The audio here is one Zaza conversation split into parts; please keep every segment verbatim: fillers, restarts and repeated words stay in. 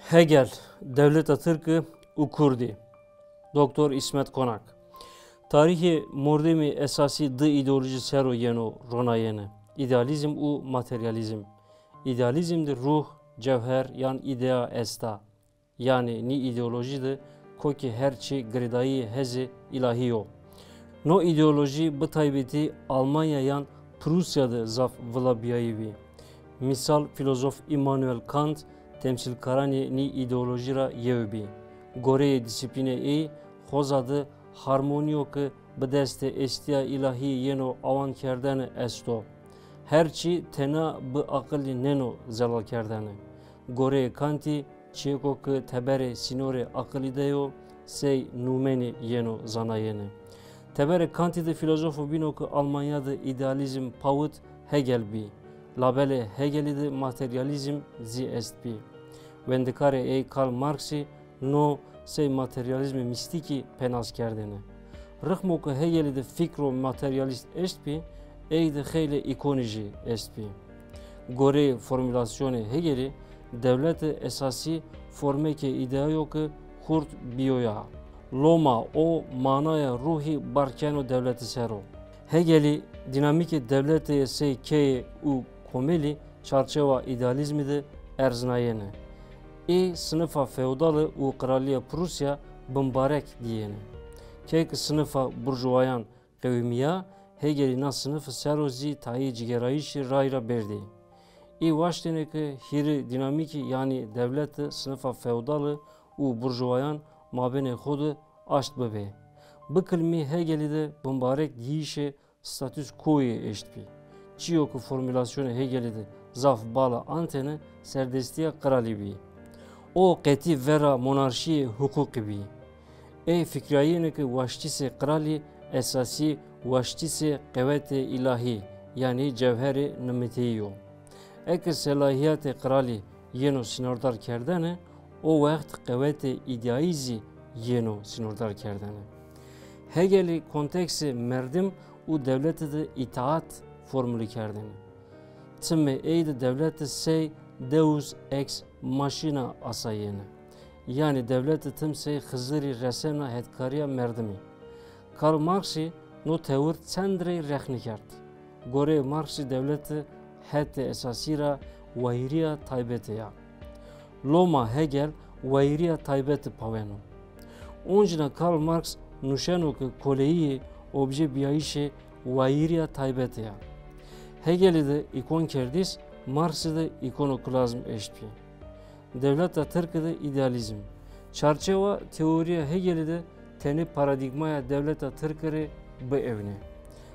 Hegel, dewleta tirki û kurdî. Doktor İsmet Konak. Tarîxê mordemî esasî di îdeolojî ser o yeno ronayene. Îdealîzm û materyalîzm. Îdealîzm de ruh, cewher yan îdea esta. Yanî nî îdeolojî de kokê her çî girêdayî hezê îlahî yo. No îdeolojî bi taybetî Almanya yan Prusya de zaf vila bîyayî bî. Mîsal, fîlozof Immanuel Kant temsîlkaranê nî îdeolojî ra yew bî. Goreyê dîsîplînê ey, xoza de harmonîyo ke bi destê estîya îlahî yeno awan kerdene esto. Her çî tena bi aqilî nêno zelal kerdene. Goreyê Kantî, çîyêko ke teberê sînorê aqilî de yo, sey nûmenî yeno zanayene. Teberê Kantî de fîlozofo bîno ke Almanya de îdealîzm pawit Hegel bî. Labelê Hegelî de materyalîzm zî estbî. Wendikarê ey Karl Marxî no sey materyalîzmê mîstîkî penas kerdêne. Rixmo ke Hegelî de fîkro materyalîst eştbî, ey de xeylê îkonî jî estbî. Goreyê formulasyonê Hegelî, dewlete esasî formekê îdeayo ke xurt bîyo ya. Loma o manaya ruhî bar keno dewlete ser o. Hegelî dînamîkê dewlete sey keyê û komelî çarçewa îdealîzmî de erznayene. Ê sinifa feodale û qralîya Prusya bimbarek dîyêne. Key ke sinifa burjuwayan qewimîya, Hegelî na sinifi ser o zî tayê cigêrayîşî ray ra berdî. Ê waştêne ke hîrê dînamîkî, yanî dewlete, sinifa feodale û burjuwayan mabênê xo de aşt bibê. Bi kilmî Hegelî de bimbarek dîyîşê status quoyî eştbî. Çîyo ke formulasyonê Hegelî de zaf bala antêne, serdestîya qralî bî. O qetî vera monarşîyê huqûqî bî. Ey fikrayêne ke waştîsê qralî esasî waştîsê qewetê îlahî, yanî cewherê nimiteyî yo. Eke selahîyetê qralî yeno sînordar kerdene, o wext qewetê îdeayî zî yeno sînordar kerdene. Hegelî konteksê merdim û dewlete de îtaat formulî kerdene. Timê ey de dewlete sey deus ex machina asayêne. Yanî dewlete tim sey Xizirî resena hetkarîya merdimî. Karl Marxî no tewir çend rey rexne kerd. Goreyê Marxî dewlete hetê esasî ra wayîrîya taybete ya. Loma Hegel wayîrîya taybete paweno. Oncîna Karl Marx nuşeno ke koleyîye obje bîyayîşê wayîrîya taybete ya. Hegelî de îkonkerdîş, Marxî de îkonoklazm eştbî. Dewleta tirke de îdealîzm. Çarçewa teorîya Hegelî de tenê paradîgmaya dewleta tirke rê biewnê.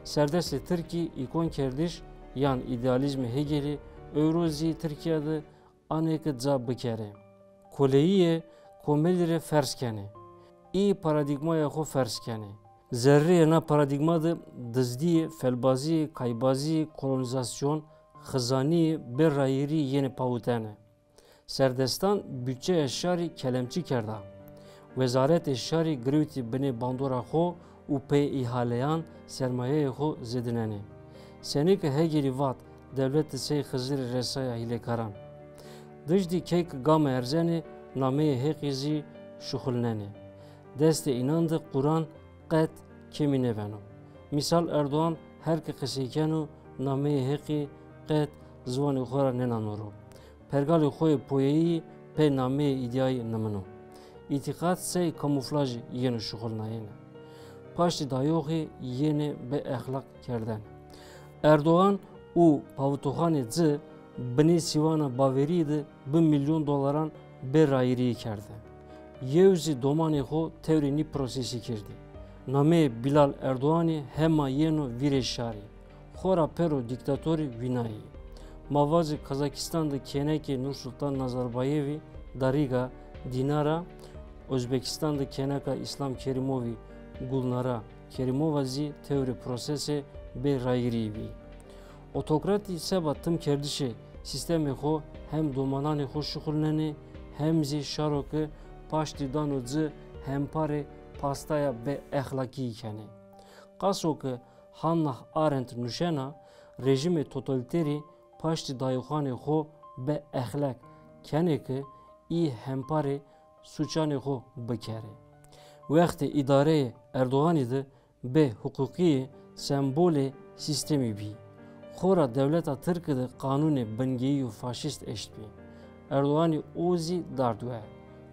Serdestê tirkî îkonkerdiş yan îdealîzmê Hegelî ewro zî Tirkîya de anê ke ca bikerê. Koleyîye komelî rê ferz kenê. Î paradîgmaya xo ferz kenê. Zerreyê na paradîgma de dizdîye, felbazîye, kaybazîye, kolonîzasyon, xizanîye bê rayîrî yenê pawitene. Serdestan budçeya şarî kelemçî kerda. Wezaretê şarî girewtî binê bandora xo û pê îhaleyan sermayeyê xo zêdinenê. Senî ke Hegelî vat, dewlete sey Xizirî resaya hîlêkaran. Dijdî key ke game erzenê, nameyê Heqî zî şuxulnenê. Destê înan de Quran qet kêmî nêbeno. Mîsal, Erdogan her ke qisey keno, nameyê Heqî qet ziwanê xo ra nênano ro. Pergalê xo yê poyeyî pê nameyê îdeayî nimino. Îtîqat sey kamuflajî yeno şuxulnayene. Paştî dayoxî yenê bêexlaq kerdene. Erdogan û pawitoxanê ci binê sîwana bawerî de bi milyon dolaran bê rayîrîyî kerde. Yew zî domanê xo tewrê nî prosesî kerdî. Nameyê Bilal Erdoganî hema yeno vîrê şarî. Xora pêro dîktatorî vînayî. Ma vajî Kazakistan de kênekê Nursultan Nazarbayevî Darîga Dînara, Ozbekistan de kêneka Îslam Kerîmovî Gulnara Kerîmova zî tewrê prosesê bê rayîrîyî bî. Otokratî seba timkerdişê sîstemê xo hem domananê xo şuxulnenê hem zî şaro ke paştî dano ci hemparê pastaya bêexlaqîyî kenê. Qaso ke Hannah Arendt nuşena, rejîmê totalîterî paştî dayoxanê xo bêexlaq kenê ke î hemparê suçanê xo bikerê. Wextê îdareyê Erdoganî de bê huqûqî sembolê sîstemî bî. Xora dewleta tirke de qanûnê bingeyî û faşîst eştbî. Erdoganî o zî dard we.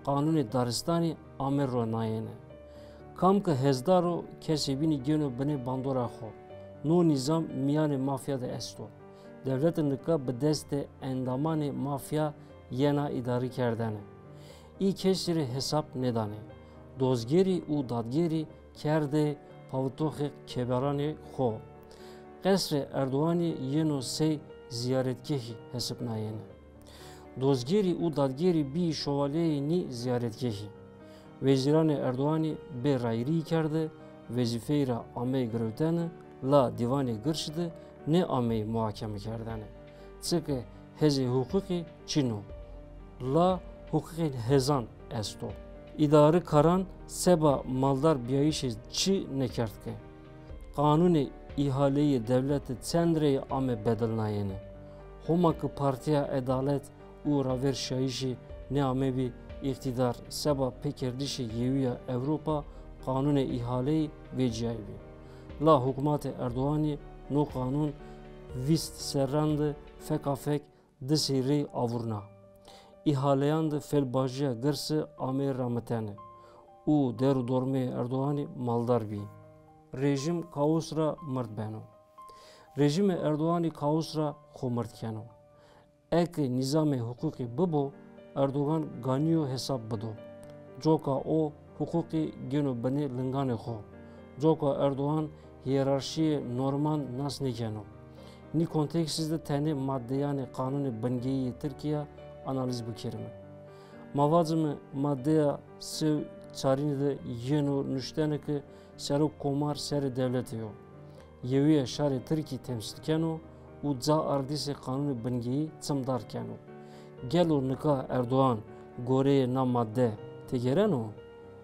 Qanûnê daristanî ame ronayene. Kam ke hezdar o, kesê bînî gêno binê bandora xo. No nîzam mîyanê mafya de esto. Dewlete nika bi destê endamanê mafya yena îdarîkerdene. Î kesî rê hesab nêdanê. Dozgerî û dadgerî kerdê pawitoxê keberanê xo. Qesrê Erdoganî yeno sey zîyaretgehî hesibnayene. Dozgerî û dadgerî bîyî şovalyeyê nî zîyaretgehî. Wezîranê Erdoganî bê rayîrîyî kerde, wezîfeyî ra ameyî girewtene, la Dîwanê Girşî de nêameyî muhakemekerdene. Çike hezê huqûqî çin o. La huqûqê hezan esto. Îdarekaran seba maldar bîyayîşê çi nêkerd ke. Qanûnê îhaleyê dewlete çend rey ame bedilnayene. Homa ke Partîya Edalet û Raverşîyayîşî nêamebî îqtîdar, seba pêkerdişê Yewîya Ewropa qanûnê îhaleyî vecîyaybî. La hukmatê Erdoganî no qanûn vîst serran de fekafek di sey rey avurna. Îhaleyan de felbajîya girse ameyî ramitene û der û dormeyê Erdoganî maldar bî. Rejîm kaos ra mird beno. Rejîmê Erdoganî kaos ra xo mird keno. Eke nîzamê huqûqî bibo, Erdogan ganî yo hesab bido. Coka o huqûqî gêno binê linganê xo. Coka Erdogan hîyerarşîyê norman nas nêkeno. Nî konteksî de tenê maddeyanê qanûnê bingeyî yê Tirkîya analîz bikerîme. Ma vacime maddeya se û çarînî de yeno nuştene ke serok komar serê dewlete yo. Yewîya şarê tirkî temsîl keno û ca ardîsê qanûnê bingeyî çimdar keno. Gelo nika Erdogan goreyê na madde têgêreno?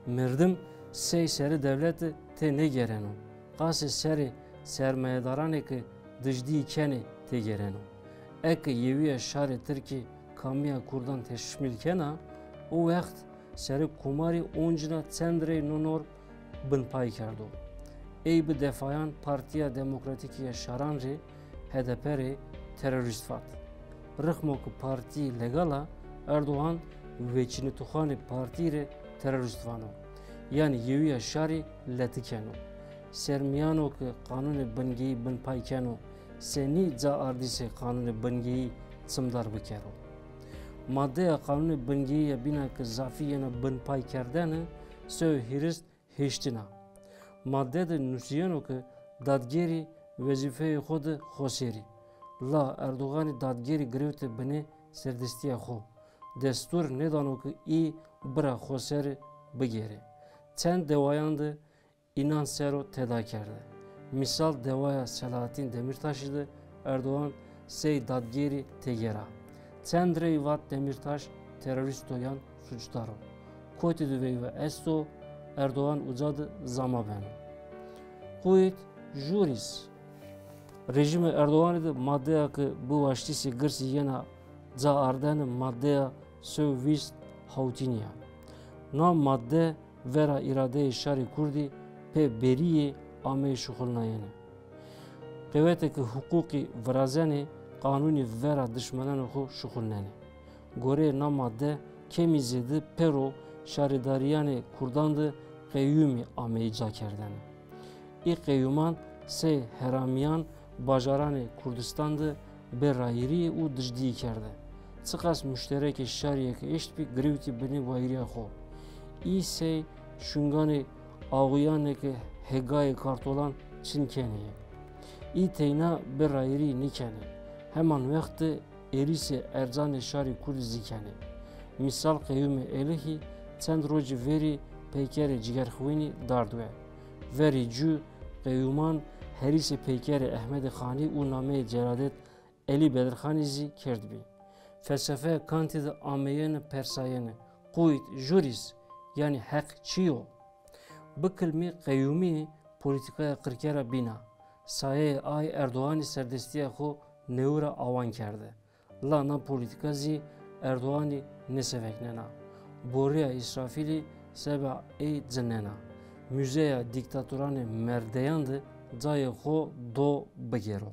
Merdim sey serê dewlete tênêgêreno. Qasê serê sermayedaranê ke dijdîyî kenê têgêreno. Eke yewîya şarê tirkî kamîya kurdan teşmîl kena, o wext serê komarî oncîna çend rey no norm binpay kerdo. Ey bi defayan Partîya Demokratîkî ya Şaran rê, H D P rê terorîst vat. Rixmo ke partîyî legal a, Erdogan weçînituxanê partîyî rê terorîst vano. Yanî yewîya şarî leti keno. Sermîyano ke qanûnê bingeyî binpay keno, senî ca ardîsê qanûnê bingeyî çimdar bikero? Maddeya qanûnê bingeyî ya bîna ke zafî yena binpaykerdene, se û hîris heştin a. Madde de nusîyeno ke dadgerî wezîfeyê xo de xoserî. La Erdoganî dadgerî girewte binê serdestîya xo. Destûr nêdano ke î bira xosere bigêrê. Çend dewayan de înan ser o teda kerde. Mîsal dewaya Selahattîn Demîrtaşî de Erdogan sey dadgerî têgêra. Çend rey vat Demîrtaş terorîst o yan suçdar o. Kotî de veyve esto, Erdogan uca de zama beno. Quid juris. Rejîmê Erdoganî de maddeya ke bi waştîsê girsî yena ca ardene maddeya se û vîst hewtînî ya. Na madde vera îradeyê şarê kurdî pê berîyê ameyê şuxulnayene. Qewetê ke huqûqî virazenê, qanûnî vera dişmenanê xo şuxulnenê. Goreyê na madde kemî zêde pêro şarêdarîyanê kurdan de qeyûmî ameyî cakerdene. Î qeyûman sey heramîyan bajaranê Kurdistan de bê rayîrî û dijdîyî kerde. Çiqas muşterekê şarîye ke eştbî girewtî binê wayîrîya xo. Î sey şunganê axuyanê ke hegayê kartolan çin kenê yê. Î teyna bê rayîrî nêkenê. Heman wext de êrîsê ercanê şarê kurdî zî kenê. Mîsal qeyûmê Elihî çend rocî verî peykerê Cigerxwînî dard we. Verî cû qeyûman herîsê peykerê Ehmedê Xanî û nameyê Celadet Elî Bedirxanî zî kerdbî. Felsefeya Kantî de ameyene persayene, quid juris, yanî heq çi yo? Bi kilmî qeyûmî polîtîkaya qirke ra bîna. Sayeyê ay Erdoganî serdestîya xo newe ra awan kerde. La na polîtîka zî Erdoganî nêseveknena. Borîya Îsrafîlî seba ey cinena. Muzeya dîktatoranê merdeyan de cayê xo do bigêro.